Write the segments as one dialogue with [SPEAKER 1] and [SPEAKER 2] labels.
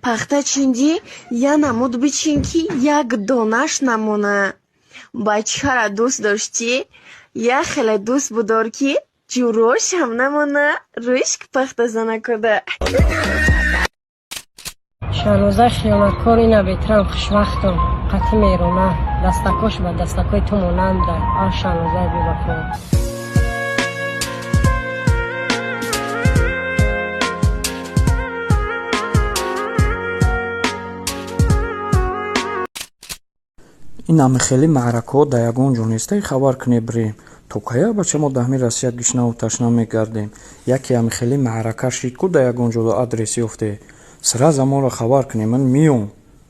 [SPEAKER 1] Пахта чиндӣ, я намуд бичин, ки як донаш намона. Бачаро дӯст доштӣ, як хеле дӯст будор, ки ҷурошам намона. Рӯшк пахтазанакода.
[SPEAKER 2] Шаҳнозаи хиёнаткор, ина бетрам хушвақтам қатӣ мерона, дастакош ба дастакои ту монанда. А Шаҳнозаи бевафо.
[SPEAKER 3] Ин ҳами хеле маъракаҳо дар ягон ҷо нестаи, хабар кунед, бирем. То кая, бача, мо дар ҳамин Россия гишнаву ташна мегардем? Яке ҳами хеле маърака шид ку, дар ягон ҷо адрес ёфте, сразу моро хабар кунед, ман миём.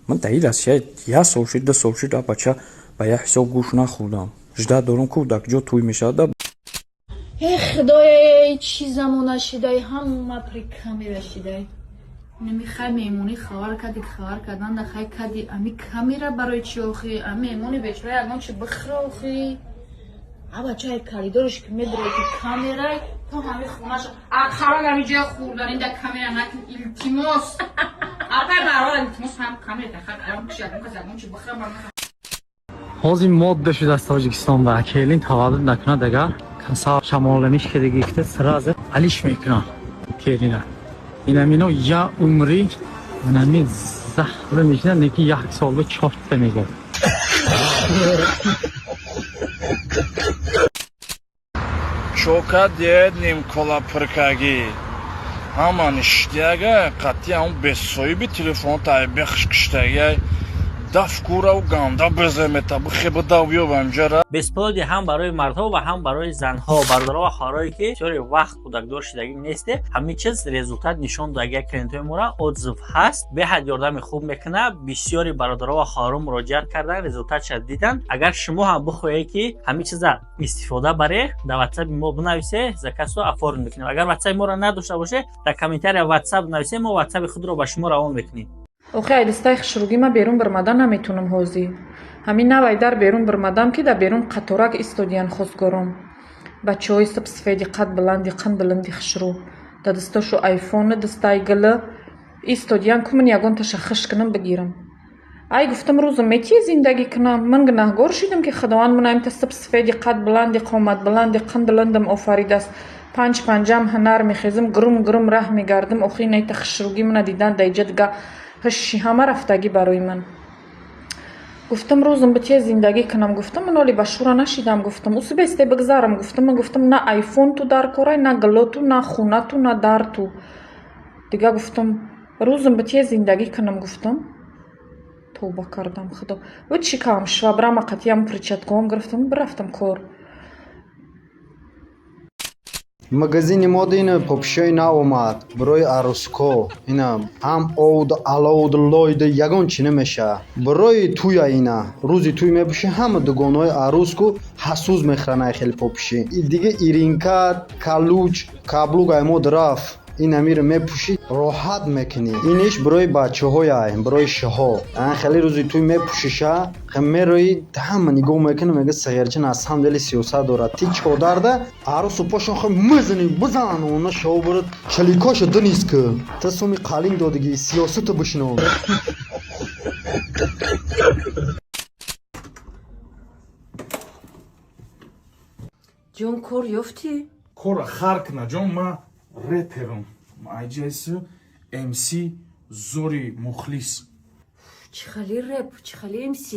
[SPEAKER 3] Ман дар ин Россия як сол шид, 2 сол шид, а бача, ба як ҳисоб гӯш нахӯрдам. Ждать дорум ку, дар куҷо тӯй мешавад.
[SPEAKER 4] Э, худоя, чӣ замона шидай, ҳама при камера шидай. Нами хай меҳмонӣ хабар кади, хабар кардан да хай кади, ами камера барои чӣ охи? Ами меҳмони бечора ягон чи бихӯра охи? А бачаи коридорш ки медуре ки камерай, то ҳами хонаша. А харон ами ҷоя хӯрданӣ да камера накун, илтимос. Апай бародар, илтимос, ҳам камера да хай кардам, киш ягон кас ягон чи бихӯра ба.
[SPEAKER 5] Ҳозир модда шудааст Тоҷикистон ба келин таваллуд накунад, агар касал шамоламиш кардагӣ, сразу алиш мекунад келина. Инамино я умри инами заҳра мешинад, неки як солба чорта мегирад.
[SPEAKER 6] Чока диед нимкола пиркагӣ ҳама ништяга қатъи ҳамн бесоиби телефон тай бехш киштагиай дафкурав ганда беземета бихебадав ёбам ҷара.
[SPEAKER 7] Бесплодие ҳам барои мардҳо ва ҳам барои занҳо. Бародаро ва хоҳарое, ки бисёри вақт кӯдакдор шудагӣ несте, ҳамин чиз результат нишон дод. Як клиентҳои мора отзыв ҳаст, беҳад ёрдами хуб мекунад. Бисёри бародаро ва хоҳаро муроҷиат кардан, результатша дидан. Агар шумо ҳам бихоҳед, ки ҳамин чиза истифода баре, дар ватсапи мо бинависе, заказро оформ мекунем. Агар ватсапи моро надошта боше, дар комментария ватсап нависе, мо ватсапи худро ба шумо равон мекунем.
[SPEAKER 8] Охи, ай дастаи хушругӣ ма берун бирмада наметунам. Ҳозӣ ҳамин навай дар берун бирмадам, ки дар берун қаторак истодиян хостгорон, бачаҳои сабсафеди, қад баланди, қанд баланди, хушрӯ, дар дастошу айфону дастаи гила истодиян ку ман ягонташа хиш кунам, бигирам. Ай, гуфтам, рӯзам метие зиндагӣ кунам. Ман гунаҳгор шудам, ки Худованд ман аймта сабсафеди, қад баланди, қомат баланди, қанд баландам офаридааст. Панҷ панҷам ҳунар мехезам, гурум гурум раҳ мегардам. Охи, инайта хушругӣ мана дидан даиҷа дига ҳуши ҳама рафтагӣ барои ман. Гуфтам, рӯзам битие зиндагӣ кунам. Гуфтам, ман оли ба шӯра нашидам. Гуфтам, усубесте бигзарам. Гуфтам, ман гуфтам, на айфонту дар корай, на гилоту, на хунату, на дарту. Дига гуфтам, рӯзам битие зиндагӣ кунам. Гуфтам, тавба кардам, худо ва чӣ кам швабрама қатиям, перчаткаом гирифтам, бирафтам кор.
[SPEAKER 9] Магазини мода ина попишои нав омад барои арӯско. Ина ҳам овд, аловд, лойд, ягон чӣ намешавад. Барои тӯя, ина рӯзи тӯй мепӯшӣ, ҳама дугонаҳои арӯску ҳасуз мехӯранд. Ай хеле попишӣ дига иринка, калуч, каблук ай мод рафт. Ин амиро мепӯшӣ, роҳат мекунӣ. Иниш барои бачаҳояй, барои шиҳо. Хеле рӯзи тӯй мепӯшиша, мерои, ҳама нигоҳ мекунӣ, мега: «Сағирчин аз самом деле сиёсат дорад». Ти чодарда арӯсу пошон хо мезанӣ, бизан, она шоу бурад, шаликоша дунис ку та суми қалин додагӣ, сиёсату бишино.
[SPEAKER 10] Ҷон, кор ёфтӣ?
[SPEAKER 6] Кора хар кна, ҷон, ма реперам, айҷайсу МС зори мухлис.
[SPEAKER 10] Чӣ хали реп, чӣ хали МС?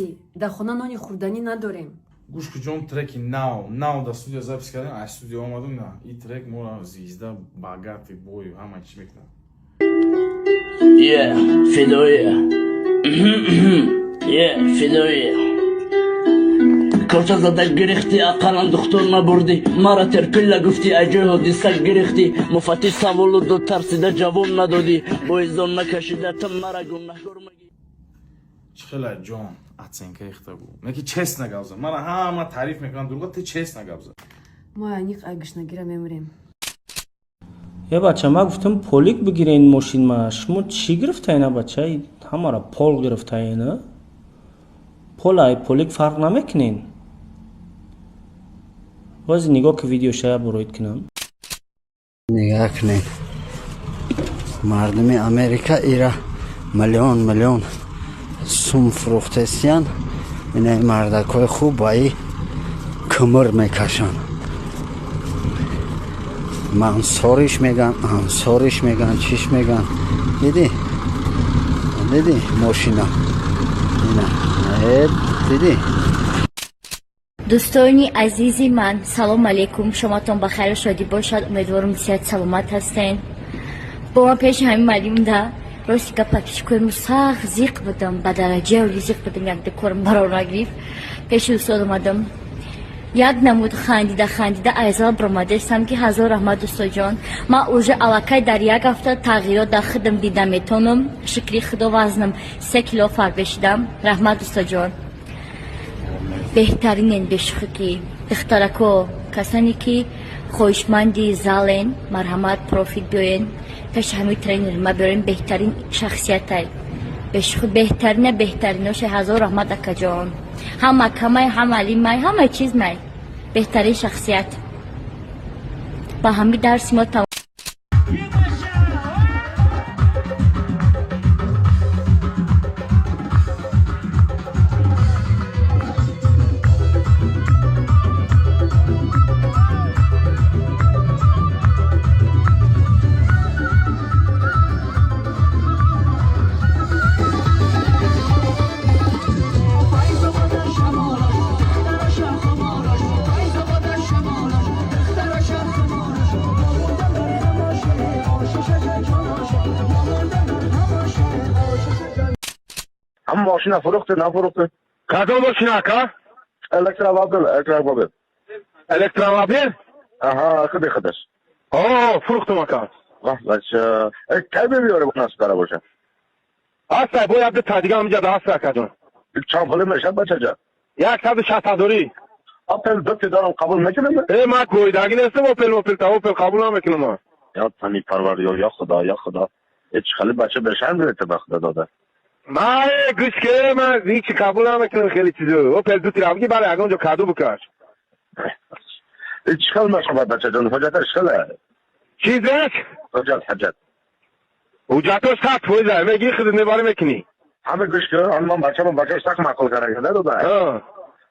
[SPEAKER 10] Дар хона нони хӯрданӣ надорем.
[SPEAKER 6] Гӯш ку, ҷон, треки нав нав дар студия запись кардем, аз студия омадум. На, и трек мора звезда, богатый бой, ҳама чӣ мекунам.
[SPEAKER 11] Yeah, фидоя. Yeah, фидоя. Корча зада гирифтӣ, ақаллан духтур набурдӣ, мара терпила гуфтӣ, ай ҷои ҳодиса гирифтӣ. Муфаттиш саволу дод, тарсида ҷавоб надодӣ, боизон накашида та мара гунаҳгор магӣ.
[SPEAKER 6] Чӣ хела, ҷон, оценка ихта гу, неки честно гап зан. Мара ҳама таъриф мекунам, дурӯға, ти честно гап зан.
[SPEAKER 10] Мо аниқ ай гушнагира мемирем.
[SPEAKER 7] Е, бача, ма гуфтам, полик бигирен мошин ма, шумо чӣ гирифтаена, бача? Ҳамара пол гирифтаена. Пол ай полик фарқ намекунен. Бози нигоҳ ки видеошая буроид кунам.
[SPEAKER 9] Нигоҳ кунед, мардуми Америка ира
[SPEAKER 12] Миллион миллион сум фурӯхтесиян. Ина мардакҳои хуб ба и кумр мекашанд. Мансориш меган, ансориш меган, чиш меган. Дидӣ? Дидӣ мошина? Ина. Дидӣ?
[SPEAKER 13] Дӯстони азизи ман, салом алейкум, шуматон ба хайру шодӣ бошад. Умедворам, сиҳат саломат ҳастен. Бо ман пеши ҳамин малимда, рости гап, подписчикои сахт зиқ будам, ба дараҷаи оли зиқ будам, якда корам барор нагирифт. Пеши устод омадам, як намуд хандида хандида айзал баромадастам, ки ҳазор раҳмат, устоҷон. Ман уже аллакай дар як ҳафта тағйирот дар худам дида метонам. Шукри худо, вазнам 3 кило фарбе шидам. Раҳмат, устоҷон, беҳтаринен, бешӯхӣ. Духтарако, касоне ки хоҳишманди зален, марҳамат, профит биёен, пеши ҳамин тренер ма биёрен. Беҳтарин шахсиятай, бешӯхӣ, беҳтарина, беҳтариноша. Ҳазор раҳмат, акаҷон. Ҳам акамай, ҳам алимай, ҳама чиз май, беҳтарин шахсият. Ба ҳамин дарси мо.
[SPEAKER 14] Ҳам мошина фурӯхти, нафурӯхти?
[SPEAKER 15] Кадом мошина, ака?
[SPEAKER 14] Электромобил, электромобил.
[SPEAKER 15] Электромобил?
[SPEAKER 14] Аҳа, худи худаш.
[SPEAKER 15] О, фурӯхтум, ака.
[SPEAKER 14] Ваҳ, бача, кай бибиёре, насиб боша?
[SPEAKER 15] Ҳастай, бояд дута дига ҳаминҷа ҳаста, акаҷон.
[SPEAKER 14] Чанд пуле мешад, бачаҷон?
[SPEAKER 15] 160 ҳазорӣ.
[SPEAKER 14] Опел дути дорам, қабул мекунем?
[SPEAKER 15] Э, ман гӯйдагӣ нестам, Опел мопел та Опел қабул намекунам ман.
[SPEAKER 14] Я тани парвардигор, я худо, я худо, ҳеч хеле бача бешарм гирифта ба худо дода.
[SPEAKER 15] Ман, гӯш ке, ман ҳичи қабул намекунам хеле чизо. Опел дути равги, бале, ягон ҷо каду бикаш.
[SPEAKER 14] Чӣ хел мешавад, бачаҷон, ҳуҷҷаташ хеле?
[SPEAKER 15] Чизаш?
[SPEAKER 14] Ҳуҷҷат, ҳуҷҷат.
[SPEAKER 15] Ҳуҷҷатош 100%, мегири, худат мебарӣ, мекунӣ.
[SPEAKER 14] Ҳама, гӯш кун, ман бачаам, бачаш сахт маъқул карда дода.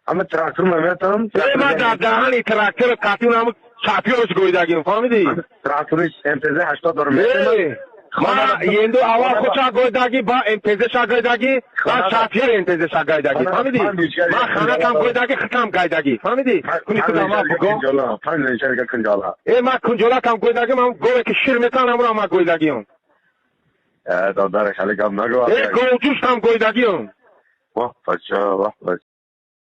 [SPEAKER 14] Ҳама трактор меметам.
[SPEAKER 15] Э, ман дар даҳани трактор қатъи ҳама шофёрш гӯйдагим, фаҳмидӣ?
[SPEAKER 14] Трактори МТЗ 80 дорам.
[SPEAKER 15] Ман енду аввал худша гӯйдагӣ, ба МТЗ ша гӯйдагӣ, ба шофёр МТЗ ша гӯйдагӣ, фаҳмидӣ? Ман ханатам гӯйдагӣ, хитам гайдагӣ, фаҳмидӣ? Куни худам ман буго. Э, ман кунҷолатам гӯйдагӣ, ман гове ки шир метан, ҳамуро ман гӯйдагиам.
[SPEAKER 14] Э, додар, хеле гап нагӯ.
[SPEAKER 15] Э, говҷӯштам гӯйдагиам.
[SPEAKER 14] Ваҳ, бача, ваҳ, бача.